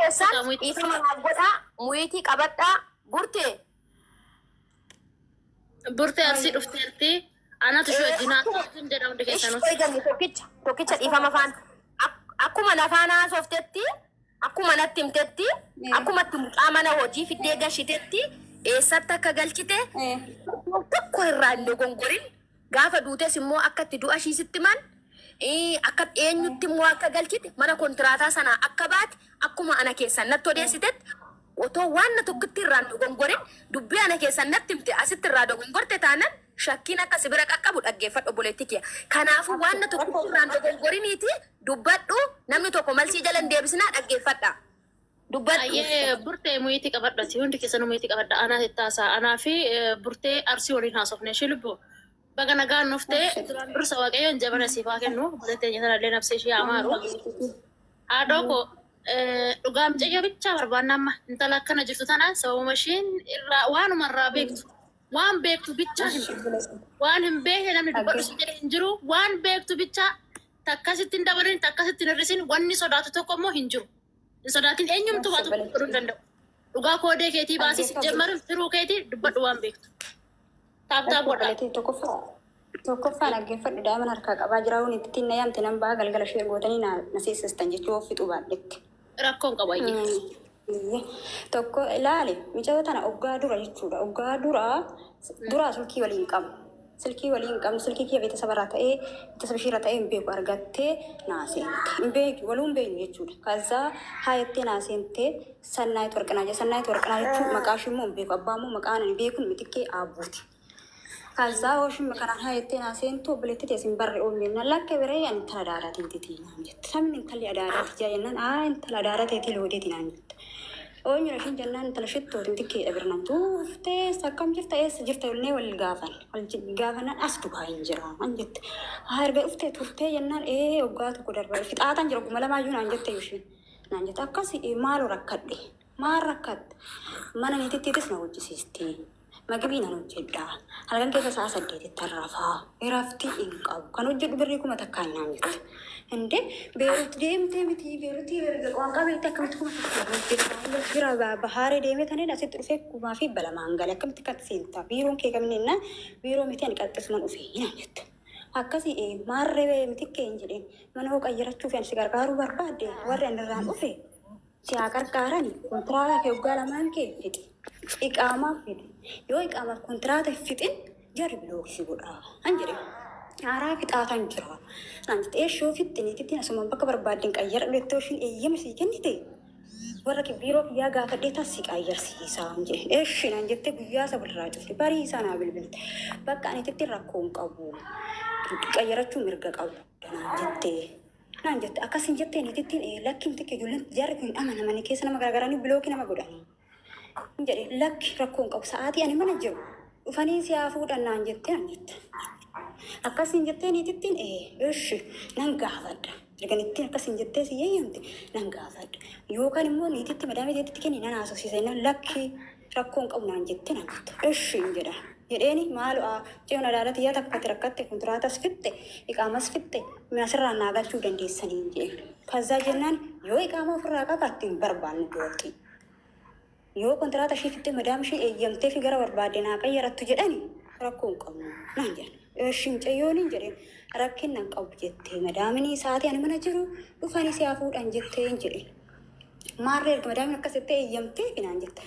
Keessan Mucaa dhiifama naaf godhaa, muyitii qabadhaa burtee. Burtee Arsii dhufteerti. Anatu ishee wajjin Akkuma haasoftuun jedha hundi ish keessanuu. eegame tokkicha tokkicha dhiifama afaan akkuma nafaan haasoftetti, akkuma natti himtetti, akkuma itti mucaa mana hojii fiddee gashitetti, eessatti akka galchite tokko irraa hin dogongorin. Gaafa duutes immoo akka itti du'a ishii sitti himan, akka eenyutti immoo akka galchite, mana kontiraataa sanaa akka baate, akkuma ana keessan natti odeessitetti, otoo waan na tokkitti irraa hin dogongorin dubbii ana keessan natti himte asitti irraa dogongorte taanan shakkiin akka si bira qaqqabu dhaggeeffadhu, obboleetti kiyya. Kanaafuu waan na tokkitti irraa hin dogongoriniiti dubbadhu. Namni tokko malsii jala hin deebisinaa, dhaggeeffadha. Dubbadhu. Ayyee burtee, muyitii qabadhati, hundi keessanuu muyitii qabadha. Anaa ittaasaa anaa fi burtee Arsii waliin haasofne. Ishee lubbu, baga nagaan dhuftee. Duraan dursa Waaqayyoon jabana siif haa kennu. Obboleettii teenya sanallee nafsee ishee haa maaru. Haadhoo koo, dhugaa mucayyoo bichaa barbaanna amma. Intala akkana jirtu tana sababuma ishiin irraa waanuma irraa beektu, waan beektu bichaa himtu. Waan hin beekne namni dubbadhu si jedhe hin jiru. Waan beektu bichaa, takkasitti hin dabalin, takkasitti hin hir'isin. Wanni sodaatu tokko immoo hin jiru. Hin sodaatin, eenyumtuu baatu godhuu hin danda'u. Dhugaa koodee keetii baasii si jammarin, firuu keetii dubbadhu waan beektu. Tap tap godhaa. Obboleettii, tokkoffaa tokkoffaa dhaggeeffadhu. Daa'ima harkaa qabaa jira. Huun itti na yaamte nan ba'a. Galgala ishee gootanii na na seessistan jechuu of fixuu baadhetti. Rakkoon qabu, ayyee. Tokko ilaali, mucayyoo tana oggaa dura jechuudha. Oggaa dura duraa silkii waliin qabnu. Silkii waliin qabnu, silkii kiyya beeksisa irraa ta'ee beeksisa ishiirra ta'ee hin beeku, argattee naa seente. Hin beeku, waluu hin beeknu jechuudha. Kazaa haayattee naa seente. Sannaayit Warqinaa jedha. Sannaayit Warqinaa jechuun maqaa ishii immoo hin beeku. Abbaa immoo maqaan ani beekun Mitikkee Aabbuuti. Kazaa hooshin kanaan haayattee naa seentu, obboleettii tees hin barre oomne jennaan, lakke biree ani intala adaaraatiin teetii naan jette. Sabni intalli adaaraati jaa jennaan, aa intala adaaraa teetii loodeeti naan jette. Oonyudha ishiin jennaan, intala shittooti Mitikkeedha bira naan tuuftee, akkam jirta, eessa jirta jennee wal gaafan. Wal gaafannaan as Dubaay hin jira naan jette. Haa, erga dhuftee turtee jennaan, ee waggaa tokko darba fixaataan jira, ogguma lamaayyuu naan jette ishiin. Naan jette akkas maaloo rakkadhe. Maal rakkatte? Mana niitittiitis na hojjisiisti. Magibii nan hojjedha. Halkan keessa sa'a 8tti rafaa. Raftii hin qabu. Kan hojjedhu birrii 1000 naan jette. Indee Beerut deemtee miti, Beerutii erga qaanqaa beekte akkamitti 1000 hojjedha? Bira bahaaree deemee taneen asitti dhufee 2200n gale, akkamitti kan seentaa? Biiroon kee kamiin jennaan, biiroo miti, ani qaxxisuman dhufee naan jette. Akkasii maarree mitikkee hin jedheen, mana hoo qayyarachuuf ani si gargaaruu barbaadde, warri ani irraan dhufe si haa qarqaarani. Kontiraataa kee waggaa lamaan kee fixi. Iqaamaa fixi. Yoo iqaamaaf kontiraata hin fixin jarri block si godha. An jedhe. Haaraa fixaataan jira. Naan jette. Eeshoo fixxi, niitittiin asumaan bakka barbaadden qayyara jettee ishiin eeyyama sii kennite, warra biiroo kiyyaa gaafadhee tas si qayyarsiisa. An jedhe. Eeshi naan jettee guyyaa isa walirraa cufte. Barii isaa naa bilbilte. Bakka ani ittiin rakkoo hin qabu. Qayyarachuu mirga qabu. Naan jettee. Naan jette. Akkas hin jettee niitittiin? Lakki mitikke, ijoolleen jarri kun hin amanamanii, keessa nama garaagaranii block nama godhanii. Hin jedhe. Lakki, rakkoo hin qabu, sa'aatii ani mana jiru dhufanii si haa fuudhan naan jette naan jette. Akkas hin jettee niitittiin? Ishi nan gaafadha. Erga niitittiin akkas hin jettee si yeeyyamte nan gaafadha. Yookaan immoo niititti madaamii teetitti kenni, nan haasofsiisa jennaan, lakki, rakkoo hin qabu naan jette naan jette. Ishi hin jedha. Jedheeni maalu ce'uun adaadati yaa takka rakkatte, kontiraatas fixxe, iqaamas fixxe, asirraa naa galchuu dandeessanii jedhe. Kazzaa jennaan, yoo iqaama ofirraa qabaatte hin barbaannu block. Yoo kontiraata ishii fixxee madaam ishii eeyyamtee fi gara barbaadde naa qayyarattu jedhani rakkoo hin qabnu naan jedhan. Eshi mucayyoon hin jedheen, rakkinna hin qabu jettee madaaminii sa'aatii ani mana jiru dhufanii si haa fuudhan jettee hin jedheen. Maarree erga madaamin akkas jettee eeyyamtee fi naan jette.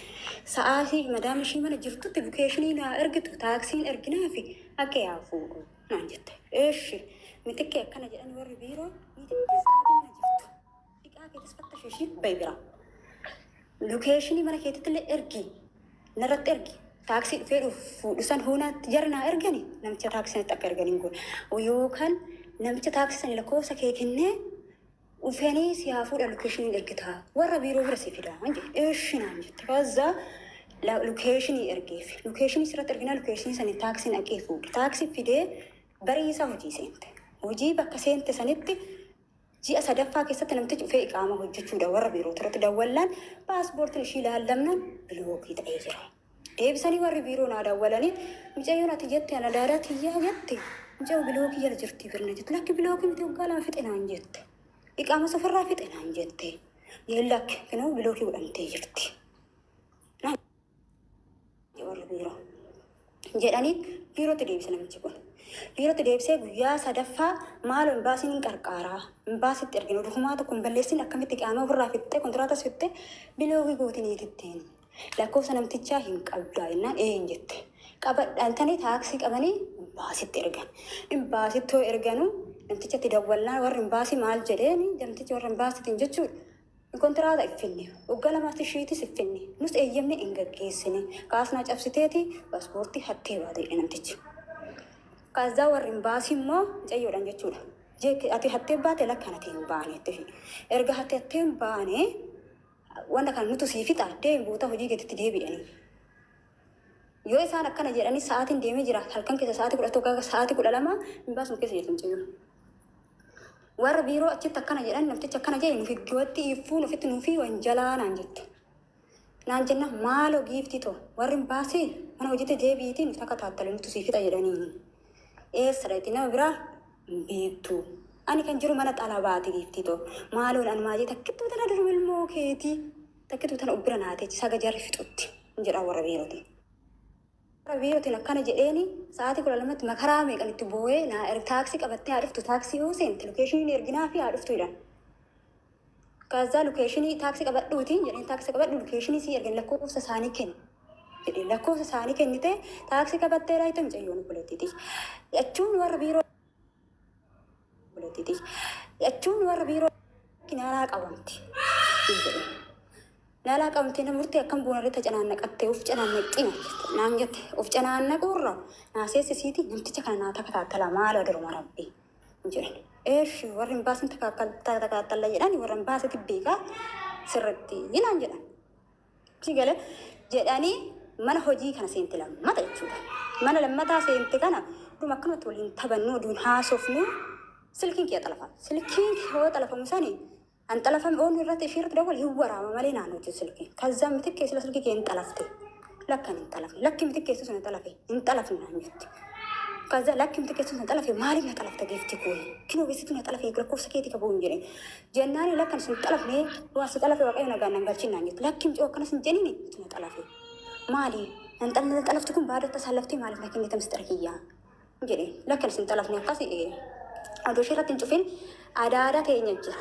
Sa'aatii madaam ishii mana jirtutti location naa ergitu, taaksiin erginaa fi akka yaa fuudhu naan jette. Eshi mitikkee, akkana jedhani warri biiroo, niitiin sa'aatii mana jirtu. Dhiqaa keetis fatta ishii bahi bira. Location mana keetitti illee ergi. Narratti ergi. Taaksii dhufee dhufu fuudhu san huunaatti jarri naa ergani, namicha taaksii sanatti akka ergan hin godhu. Yookaan namicha taaksii sana lakkoofsa kee kennee dhufanii si haa fuudhan, location ergitaa. Warra biiroo bira si fidaa. Eeshi naan jette. Kazaa location ergeef. Location sirratti erginaa, location sanii taaksiin dhaqee fuudhe. Taaksii fidee barii isaa hojii seente. Hojii bakka seente sanitti ji'a sadaffaa keessatti namtichi dhufee iqaama hojjechuudha warra biiroo irratti dawwallaan, paaspoortiin ishii ilaallamnaan block ta'ee jira. Deebisanii warri biiroo naa dawwalanii, mucayyoon ati jette ana daadaa tiyyaa jette, mucayyoo block jala jirti birna jette. Lakki, block miti, waggaa 2 fixe naan jette. Iqaamas ofirraa fixe naan jette. Jeen lakki kinoo bilookii godhamtee jirti. Naan warri biiroo. Jedhanii biirootti deebise namichi kun. Biirootti deebisee guyyaa sadaffaa maaloo imbaasiin hin qarqaaraa. Imbaasitti erginu dukumaa tokko hin balleessin akkamitti qaama ofirraa fixxee kontiraatas fixxee bilookii gootiniitittiin. Lakkoofsa namtichaa hin qabdaa jennaan ee hin jette. Qabadhaan tanii taaksii qabanii imbaasitti ergan. Imbaasitti yoo erganu namtichatti dawwalnaan warri imbaasii maal jedheeni namtichi warra imbaasiitiin jechuudha. Kontiraata hin finne. Waggaa lamaatti ishiitis hin finne. Nus eeyyamne hin gaggeessine. Kaasnaa cabsiteeti paaspoortii hattee baate jedhe namtichi. Kaazaa warri imbaasii immoo mucayyoodhaan jechuudha. Jeek ati hattee baate lakkaan ati hin baane jettee. Erga hattee hattee hin baane wanta kana nutu sii fixa deemi buuta hojii keetitti deebi'anii. Yoo isaan akkana jedhanii sa'aatiin deemee jira halkan keessa sa'aatii 11 sa'aatii 12 imbaasuma keessa jirti mucayyoon. Warra biiroo achitti akkana jedhan namtichi akkana jedhe nufi giwatti iffuu nufitti nufi wanjalaa naan jette. Naan jenna maaloo giiftii too warri imbaasii mana hojiitti deebi'iitii nuti akka taattale nutu sii fixa jedhanii. Eessa dhaqxi nama biraa hin beektu. Ani kan jiru mana xalabaati giiftii too. Maaloon an maajii takkittuu tana duruma ilmoo keetii takkittuu tana ubbira naa teechi saga jarri fixutti jedha warra biirootiin. Warra biirootiin akkana jedheeni sa'aatii 12tti makaraa meeqan itti boo'ee naa erg taaksii qabattee haa dhuftu taaksii yoo seente lokeeshinii erginaa fi haa dhuftu jedhan. Kazzaa lokeeshinii taaksii qabadhuutiin jedheen taaksii qabadhu lokeeshinii sii ergan lakkoofsa isaanii kenni. Jedhee lakkoofsa isaanii kennite taaksii qabattee raayita mucayyoon obboleettiiti. Jechuun warra biiroo obboleettiiti. Jechuun warra biiroo naalaa qabamti. Jedhe. Naalaa qabamtee na murtee akkam goonarree canaannaqattee of canaannaqxi naan jette. Of canaannaquurra naa seessisiiti namticha kana naa takataattala maal adaruma rabbi jedhan. Eeshi warri hin baasin takaattala jedhan warra hin baasiti beekaa sirritti naan jedhan. Si gale jedhanii mana hojii kana seente lammata jechuudha. Mana lammataa seente kana dhuma akkanumatti waliin taphannu oduun haasofnu silkiin kiyya xalafama. Silkiin yoo xalafamu sani an xalafame oolu irratti ishee irratti dawwal hin waraaba malee naan hojjetu silkiin. Kazzaa mitikkee sila silkii kee hin xalafte. Lakkan hin xalafne. Lakki mitikkee sun hin xalafe. Hin xalafne naan jetti. Kazzaa lakki mitikkee sun hin xalafe maaliif na xalafta geefti koo? Kinoo beeksitu na xalafe lakkoofsa keetii qabuu hin jedhe. Jennaani lakkan sun xalafne waan si xalafe waaqayyo nagaan nan galchin naan jette. Lakki micoo akkanas hin jedhini na xalafe. Maali? Nan xalafti kun baadatta sallaftee maaliif na kennita mistira kiyyaa? Jedhe. Lakkan sin xalafne akkasi odoo ishee irratti hin cufin adaada teenya jira.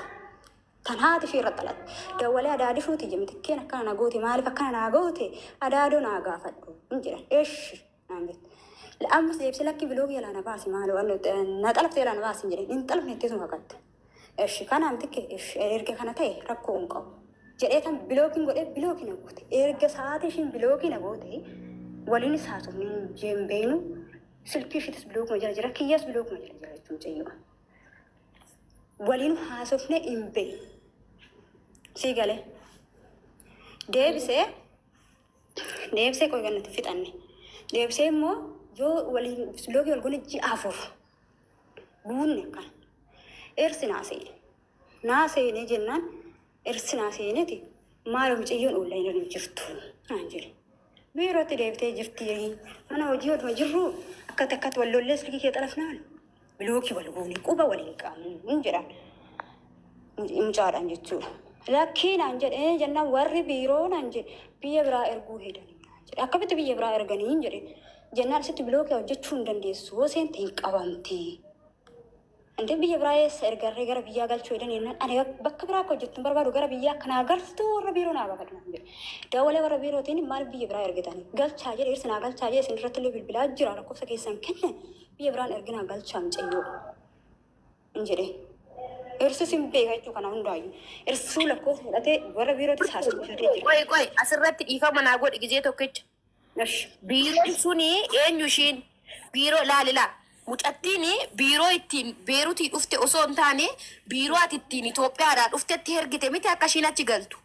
Tan haati ishee irratti xalatte. Dawwalee adaadi shuuti jemtikkeen akkana na goote maaliif akkana naa goote adaadoo naa gaafadhu hin jedhan. Eshi naan jette. Ammas deebisee lakki biloogii jalaa na baasi maaloo na xalafte jalaa na baasi hin jedhin. Hin xalafne jettee sun kakatte. Eshi kana mitikke eshi erga kana ta'e rakkoo hin qabu. Jedhee tan bilookiin godhee bilookii na goote. Erga sa'aatii ishiin bilookii na goote waliinis haasofne hin beeknu silkii ishiitis bilookuma jala jira kiyyaas bilookuma jala jira jechuun mucayyoo. Waliin haasofne hin beeknu. Sii galee. Deebisee deebisee qoy gannatti fixanne. Deebisee immoo yoo waliin bilookii wal goone ji'a 4 guunne akkana. Ersi naa seene. Naa seenee jennaan ersi naa seeneeti maaloo mucayyoon oonlaayinii irra hin jirtu naan jedhe. Biirootti deebitee jirti mana hojii oduma jirru akkatti akkatti wal lollee silkii kee xalafnaan bilookii wal goone quba waliin qabnu hin jedhan mucaadhaan jechuudha. Lakkii naan jedhe jennaan warri biiroo naan jedhe biyya biraa erguu hedanii naan jedhe. Akkamitti biyya biraa erganii hin jedhe. Jennaan asitti bilookii hojjechuu hin dandeessu yoo seente hin qabamti. Intee biyya biraa eessa ergarree gara biyyaa galchuu hedanii jennaan ani bakka biraa akka hojjettu hin barbaadu gara biyyaa akka naa galtu warra biiroo naa gaafadhu naan jedhe. Dawwalee warra biirootiin maal biyya biraa ergitanii galchaa jedhe irsi naa galchaa jedhe isin irratti illee bilbilaa jira lakkoofsa keessan kenne biyya biraan erginaa galchaa mucayyoo hin jedhe. Irsis hin beeka jechuu kana hundaayyuu. Irsuu lakkoofsa fudhatee warra biirootis haasofsiisee jira. Qoy qoy asirratti dhiifama naa godhi gizee tokkicha. Esh. Biiroon suni eenyu ishiin? Biiroo laali laa. Mucattiin biiroo ittiin Beerutii dhufte osoo hin taane biiroo ati ittiin Itoophiyaadhaa dhuftetti ergite miti akka ishiin achi galtu.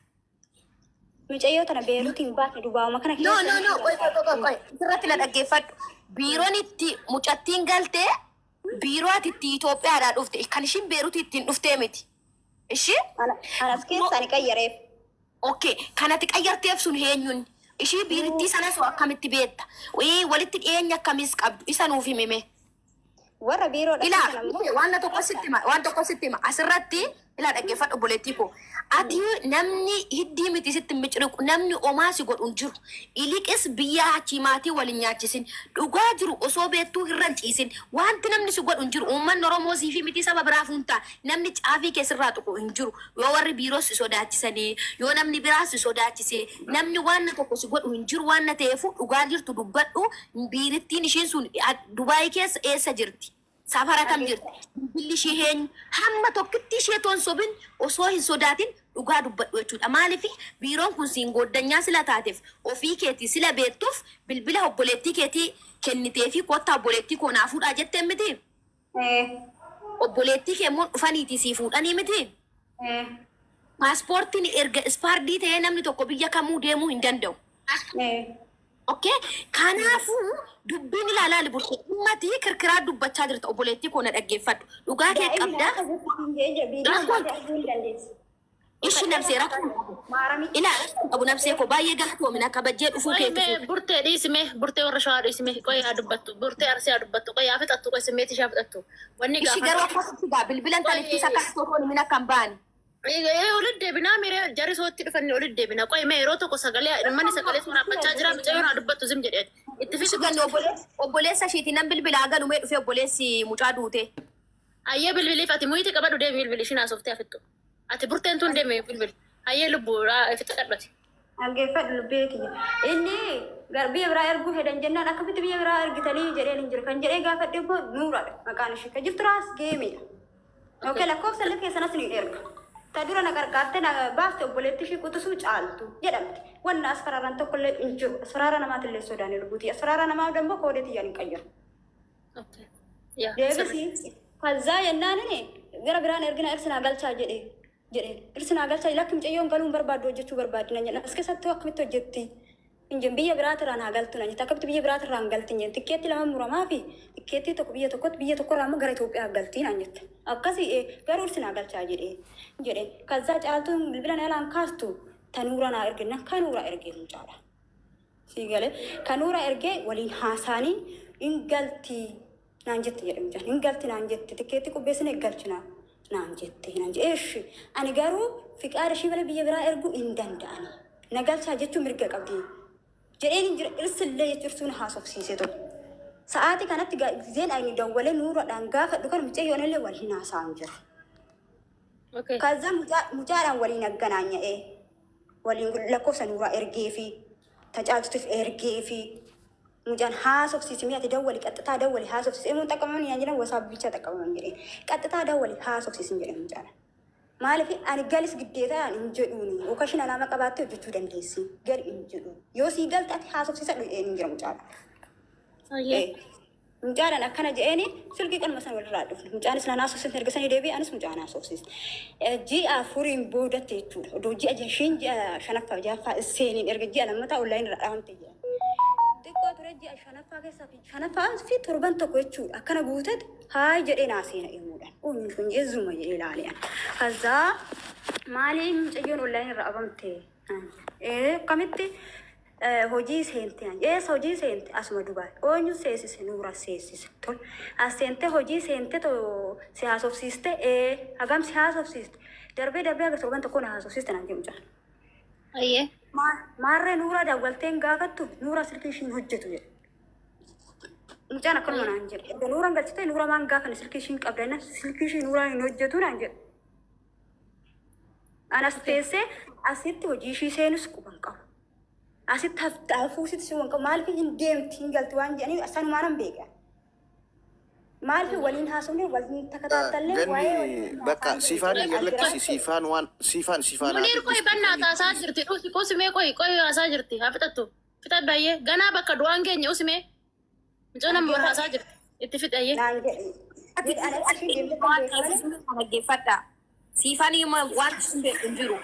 Mucayyoo tana Beerutii hin baasne dubaa'uma kana No keessa no no qoy qoy qoy qoy asirratti na dhaggeeffadhu. Biiroon itti mucattiin galte biiroo ati itti Itoophiyaadhaa dhufte kan ishiin Beerutii ittiin dhuftee miti. Ishii? Ana anas keessa ani qayyareef. Okay, kan ati qayyarteef sun eenyuun? Ishii biirittii sanas hoo akkamitti beekta? Wii walitti dhiyeenya akkamiis qabdu? Isa nuuf himime. Warra biiroo dhaqan Ilaa, sana immoo waan tokko sitti hima, waan tokko sitti hima. Asirratti Ilaa dhaggeeffadhu obboleettii koo. Ati namni hiddii miti sitti hin miciriqu, namni omaa si godhu hin jiru. Iliqis biyya achii maatii wal hin nyaachisin. Dhugaa jiru osoo beektuu irra hin ciisin. Wanti namni si godhu hin jiru. Uummanni Oromoo siifii miti saba biraaf hin ta'a. Namni caafii kee sirraa tuqu hin jiru. Yoo warri biiroo si sodaachisanii, yoo namni biraa si sodaachise, namni waan tokko si godhu hin jiru. Waan ta'eefu dhugaa jirtu dubbadhu. Biirittiin ishiin sun Dubaayii keessa eessa jirti? Safara kam jirti? Bilbilli ishee eenyu? Hamma tokkitti ishee toon sobin, osoo hin sodaatin dhugaa dubbadhu jechuudha. Maaliif biiroon kun siin gooddanyaa sila taateef, ofii keetii sila beektuuf, bilbila obboleettii keetii kennitee fi "Kottaa obboleettii koo naa fuudhaa" jetteen miti? Obboleettii kee immoo dhufaniitii sii fuudhanii miti? Paaspoortiin erga expired ta'ee namni tokko biyya kamuu deemuu hin danda'u. Okay? Kanaafuu dubbiin ilaalaa burte ummati kirkiraa dubbachaa jirta. Obboleettii koo, na dhaggeeffadhu. Dhugaa kee qabdaa. Rakkoon ishi nabsee rakkoon qabu. Ilaa, rakkoon qabu nabsee koo, baay'ee galatoomina kabajjee dhufuu Qoy keetiif. mee burtee dhiisime, burtee warra Shawaa dhiisime, qoy haa dubbattu, burtee Arsii haa dubbattu, qoy haa fixattu, qoy simmeetii ishee haa fixattu. Wanni Ishi garuu gaafadhu. akkasitti gaa bilbilan talittiis Qoy akka tokkoon himin akka hin baane. Olit deebinaa miree, jarri sootti dhufanii olit deebina. Qoy mee yeroo tokko sagalee manni sagalee waraabbachaa jira, mucayyoon haa dubbattu, zim jedhee. Itti Ishi fixi. ganni obboleessa ishiiti nan bilbilaa galumee dhufee obboleessi mucaa duute. Ayyee, bilbiliif, ati muyitii qabadhu, deemi bilbili, ishiin haasoftee hafittu. Ati burteen tun deemi bilbili. Ayyee lubbuu fixadhati. Dhaggeeffadhu lubbee kiyya. Inni biyya biraa erguu fedhan jennaan, "Akkamitti biyya biraa ergitanii?" jedheen hin jiru. Kan jedhee gaafadhe immoo Nuuradha maqaan ishee. Kan jirtu raas geemidha. Okay, lakkoofsa illee keessanas ni erga. Ta dura na qarqaarte na baaste obboleetti ishee quxisuu Caaltu jedhamti. Wanna as faraaran tokko illee hin jiru. Asfaraara namaatillee sodaane lubbuuti. Asfaraara namaa dammoo koodee tiyyaan hin qayyaru. Okay. Yaa sirri. Deebisi. Kazaa jennaanini gara biraan ergina, irsinaa galchaa jedhe jedhe. Irsinaa galchaa, lakki, mucayyoon galuu hin barbaaddu, hojjechuu barbaaddi nan jedhan. As keessatti akkamitti hojjetti? Hin jennu, biyya biraatirraa naa galtu nan jette. Akkamitti biyya biraatirraa hin galti hin jennu. Tikkeetti lama muramaa fi tikkeettii tokko biyya tokkotti, biyya tokkorraa immoo gara Itoophiyaa galti naan jette. Akkasii garuu irsinaa galchaa jedhe jedhe. Kazaa Caaltuun bilbila na jalaan kaastu, tanuura naa erginna, kanuura ergee mucaadha. Sii galee kanuura ergee waliin haasaanii, "Hin galti naan jette" jedhe mucaan. "Hin galti naan jette, tikkeetti qubbeessine galchina naan jette" naan jedhe. Eshi, ani garuu fiqaada ishii malee biyya biraa erguu hin danda'ani. Na galchaa jechuun mirga qabdi. Jedheen hin jira irsillee jechuun irsuun haasofsiise tokko. Sa'aatii kanatti gizeen ani dawwalee Nuuradhaan gaafadhu kan mucayyoon illee wal hin haasa'an jira. Kaza mucaadhaan waliin agganaanya'ee waliin lakkoofsa Nuuraa ergee fi tajaajiltuuf ergee fi mucaan haasofsiisi, mi'a ati dawwali, qaxxitaa dawwali haasofsiisi. Emuun xaqqabaman yaa jedhan, WhatsApp bichaa xaqqabaman jedheen, qaxxitaa dawwali haasofsiisin jedhe mucaadhaan. Maaliif ani galis giddeetaa hin jedhuuni, yookaan alaama qabaattee hojjechuu dandeessi, gali hin jedhu, yoo sii galte ati haasofsiisadhu jedheen hin jira mucaadhaan. Mucaadhaan akkana je'eeni, silkii qalma sana walirraa dhufne. Mucaanis na haasofsiisne, erga sanii deebi'ee anis mucaan haasofsiisne. Ji'a 4n boodatti jechuudha. Odoo ji'a ishiin ji'a shanaffaa ja'affaa seeniin, erga ji'a lammataa online irraa dhahamte jedhan. Xiqqoo ture, ji'a shanaffaa keessaa fi shanaffaa fi torban tokko jechuudha. Akkana guuteet "Hi" jedhee naa seena himuudhaan. Oomishni kun jeezuma jedhee ilaalee ana. Kazaa "Maaliin mucayyoon online irraa dhabamte?" Akkamitti hojii seente? Eessa hojii seente? Asuma Dubaay. Eenyu seensise? Nuura seensise. Tol. As seente, hojii seente, too si haasofsiiste? Ee. Hagam si haasofsiiste? Darbee darbee haga torban tokko na haasofsiiste naan jedhu mucaan. Maarree Nuuraa daawwalteen gaafattu, Nuuraa silkii ishiin hojjetu jedhe. Mucaan akkanuma naan jedhe. Erga Nuuraan galchite, Nuura maan gaafanne, silkii ishiin qabda, silkii ishii Nuuraa hin hojjetu naan jedhe. Anas teessee asitti hojii ishii seenus quban qabu. Asitti hafuusitti si qabu. Maaliif hin deemti hin galti waan jedhanii sanumaan nan beeka. Maaliif waliin haasofne, waliin takataatallee waa'ee Ganni waliin bakka haasa'an siifaan beeku. gad lakkisi, siifaan waan siifaan siifaan haa Muniir, qoy, dubbistu. bannaa taasaa jirti. Usi usimee, qoy qoy, haasaa jirti. Haa fixattu. Fixadhu ayyee. Ganaa bakka du'aan keenya usimee. Mucoo nama bara haasaa jirti. Itti fixi ayyee. Naan jedhe. Jedhe, ani akka ishiin deemte kan beeku malee. Dhaggeeffadha. Siifanii waan isin beeku hin jiru.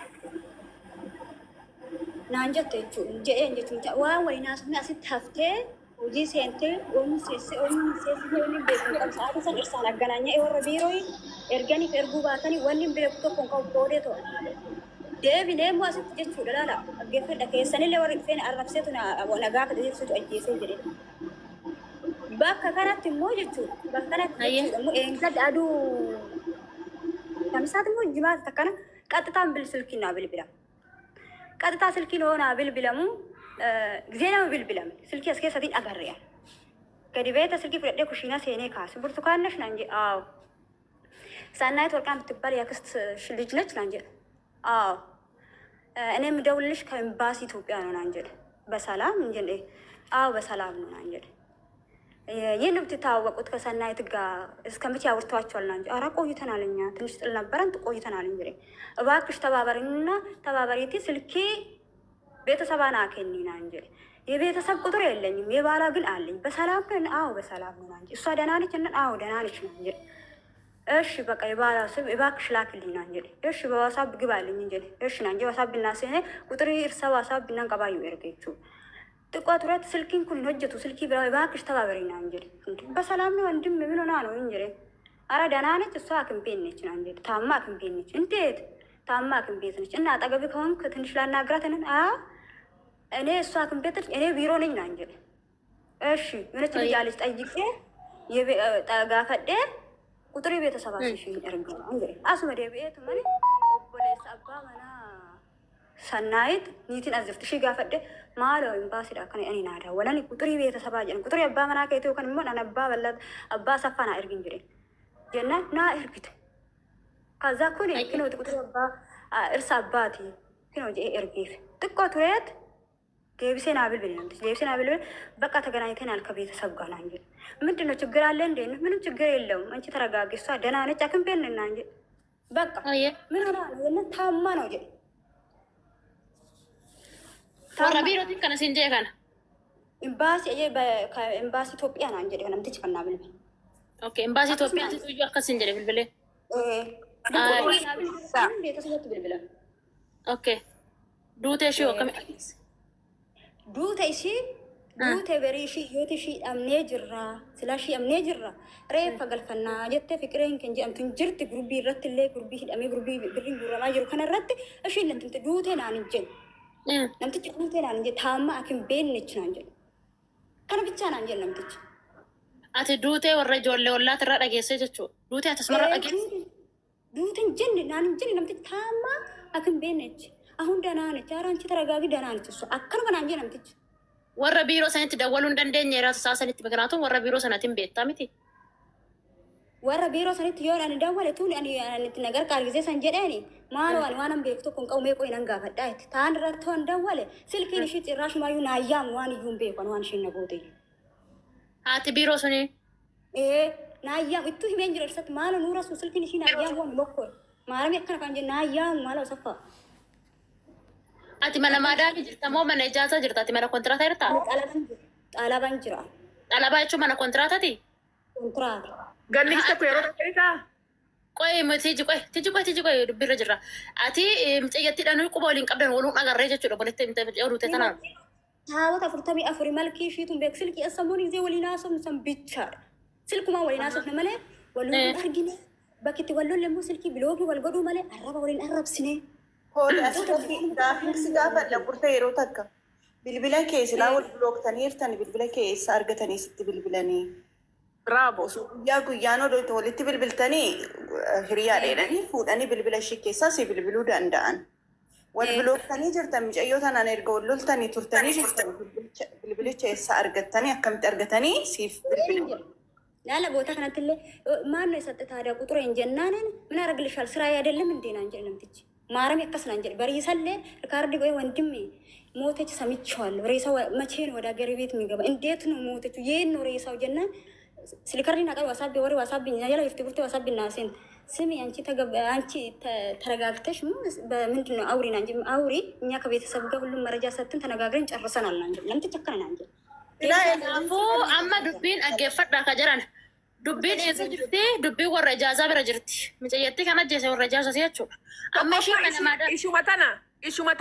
Naan jette jechuudha. Jedheen jechuudha. Waan waliin haasofne, asitti haftee hojii seentee, oomni seessee, oomni seessisee, wanni beeku hin qabu. Sa'aatii san irsaan agganaanya'ee warra biiroo erganiif erguu baatanii wanni hin beeku tokko hin qabu koodee to'an. Deebinee immoo asitti jechuudha, laala, dhaggeeffadha, keessanillee warri dhufeen arrabseetu na gaafate jechuutu ajjeesee jedhe. Bakka kanatti immoo jechuudha. Bakka kanatti jechuudha immoo eengadda aduu Kamisaati immoo jimaata takkana qaxxitaan bil silkiin naa bilbilama. Qaxxitaa silkiin hoo naa bilbilamu gisee nama bilbilame silkii as keessatiin agarre. Gadi beeta silkii fudhadhee kushiinaa seenee kaase burtukaan ነሽ naan jedhe አዎ ሳናይት ወርቅና የምትባል የአክስት ልጅ ነች naan jedhe አዎ እኔ የምደውልልሽ ከኤምባሲ ኢትዮጵያ ነው naan jedhe በሰላም እንጀ አዎ በሰላም ነው naan jedhe ይህን ነው የምትተዋወቁት ከሰናይት ጋር እስከ መቼ አውርተዋቸዋል? naan jedhe ኧረ ቆይተናል፣ እኛ ትንሽ ጥል ነበረን ቆይተናል እንጂ እባክሽ ተባበሪና ተባበሪቲ ስልኬ ቤተሰባ naa kenni naan jedhe የቤተሰብ ቁጥር የለኝም የባላ ግን አለኝ። በሰላም ነን? አዎ በሰላም ነው naan jedhe እሷ ደህና ነች? እነን አዎ ደህና ነች naan jedhe እሺ በቃ የባላ ስም እባክሽ ላክልኝ naan jedhe እሺ በዋሳብ ግባልኝ jedhe እሺ naan jedhe ዋሳብ እና seenee ቁጥሪ እርሳ ዋሳብ እናን ቀባዩ erga jechuudha. xiqqoo turetti silkiin kun hin hojjetu silkii biraa እባክሽ ተባበሪኝ naan jedhe በሰላም ነው ወንድም ምን ሆና ነው jedhe ኧረ ደህና ነች እሷ ሐኪም ቤት ነች naan jedhe ታማ ሐኪም ቤት ነች እንዴት ታማ ሐኪም ቤት ነች እና አጠገቢ ከሆንክ ትንሽ ላናግራት እንን አ እኔ እሷ ሐኪም ቤት ነች እኔ ቢሮ ነኝ naan jedhe እሺ የሆነች ልጅ አለች ጠይቄ gaafadhee ቁጥሪ ቤተሰባ isheen erga naan jedhe asuma deebi'eetu malee obboleessa abbaa manaa Sannaayit niitiin as jirti ishii gaafadhe maaloo imbaasiidha akkana ani naa daawwalan ቁጥሪ ቤተሰባ jedhan ቁጥሪ abbaa manaa keetii yookaan immoo an abbaa bal'aa abbaa saffaa naa ergin jedhe jennaan naa ergite. ከዛ kun kinooti ቁጥሪ abbaa irsa abbaati kinoo jedhee ergeef xiqqoo tureet deebisee naa bilbile namtichi deebisee naa bilbile በቃ ተገናኝተናል ከቤተሰብ ጋር naan jedhe ምንድን ነው ችግር አለ እንዴ? ምንም ችግር የለውም አንቺ ተረጋጊ፣ እሷ ደህና ነች ሐኪም ቤት ነን naan jedhe በቃ ምን ሆና ነው jennaan ታማ ነው jedhe Warra biirootiin kana siin jee kana. ኤምባሲ ኤምባሲ ኢትዮጵያ naan jedhe namtichi kan naa bilbile. Okay, imbaasii Itoophiyaatti iyyuu akkas siin jedhe bilbilee. ቤተሰቦች bilbilan. Okay. Duutee ishee akkami dhageesse? Duuta ishii duute berii ishii yoota ishii dhabnee jirra silaa ishii dhabnee jirra reeffa galfannaa jettee fiqireen kan jedhamtu hin jirti gurbii irratti illee gurbii hidhamee gurbii birriin guuramaa jiru kana irratti ishiin natti himte duutee naan hin jedhu. Namtichi duutee naan hin jedhu taamma akin beeknechi naan jedhu. Kana bichaa naan jedhu namtichi. Ati duutee warra ijoollee ollaatirraa dhageesse jechuudha. Duutee ati asumarraa dhageesse. Duute hin jenne naan hin jenne namtichi taamma akin beeknechi. አሁን ደህና ነች። ኧረ አንቺ ተረጋጊ፣ ደህና ነች እሷ akkanuma naan jedhe namtichi. Warra biiroo sanitti dawwaluu hin dandeenye raasa isaa sanitti ምክንያቱም warra biiroo sanatiin beektaa miti. Warra biiroo sanitti yoo ani dawwale tun ani ani na gargaar gisee san jedheeni maaloo ani waan an beeku tokko hin qabu mee qo'i nan gaafadhaa itti taan irratti waan dawwale silkiin ishii xirraashumayyuu naa yaamu waan iyyuu hin beeku ani waan ishiin na goote iyyuu. Haati biiroo suni Ee naa yaamu ittuu himeen jira ibsatti maaloo nuura sun silkiin ishii naa yaamu waan mokkoo maaramii akkana kan jedhu naa yaamu maaloo saffaa. Ati mana maadaamii jirta moo mana ijaarsaa jirta? Ati mana kontiraataa jirtaa? Xalaban jira. Xalabaa jechuun mana kontiraataati? Kontiraata. Ganni tokko yeroo tokko Qoy tiji qoy tiji qoy tiji qoy dubbirra jirra. Ati mucayyattiidhaan quba waliin qabdan waluun agarree jechuudha walitti oduute tanaan. Taabota 44 malkii ishiituun beeku silkii assamuun gisee waliin haasofnu san bichaadha. Silkumaa waliin haasofne malee wal hin argine bakki itti wal lolle immoo silkii biloogii wal godhuu malee arraba waliin arrabsine. Hooli asirratti gaafiin si gaafadha burte yeroo takka. Bilbila kee silaa wal bilooktaniirtani bilbila kee eessa argatanii sitti bilbilanii? Bravo. Osoo guyyaa guyyaan odoo walitti bilbiltanii hiriyaa dheedhanii fuudhanii bilbila ishee keessaa si bilbiluu danda'an. Wal bilooktanii jirtan mucayyoo tanaan erga wal loltanii turtanii jirtan bilbilicha eessa argattanii akkamitti argatanii siif bilbilu? Laala ቦታ kanatti illee maanno isatti taada quxure hin jennaanin ምን አደርግልሻል ስራዬ አይደለም እንዴ naan jedhe namtichi. ማረም ያከስ naan jedhe bariisallee ሪካርድ ቆይ ወንድሜ ሞተች ሰምቼዋለሁ። ሬሳው መቼ ነው ወደ ሀገር ቤት የሚገባ? እንዴት ነው ሞተችው? የት ነው ሬሳው jennaan ስሊከርዲን አቀር ዋሳቢ ወሬ ዋሳቢ ያላ ይፍቲ ቡርቴ ዋሳቢ ናሴን ስሚ አንቺ አንቺ ተረጋግተሽ በምንድን ነው አውሪ ናንጂ አውሪ። እኛ ከቤተሰብ ጋር ሁሉም መረጃ ሰጥተን ተነጋግረን ጨርሰናል ናንጂ ለምን ተቸከረ ናንጂ Kanaafuu amma dubbiin dhaggeeffadhaa ka jiran. Dubbiin eessa jirti? Dubbiin warra ijaazaa bira jirti. Mucayyattii kan ajjeese warra ijaazaa jechuudha. Amma isheen mana maadaa Ishuma tana ishuma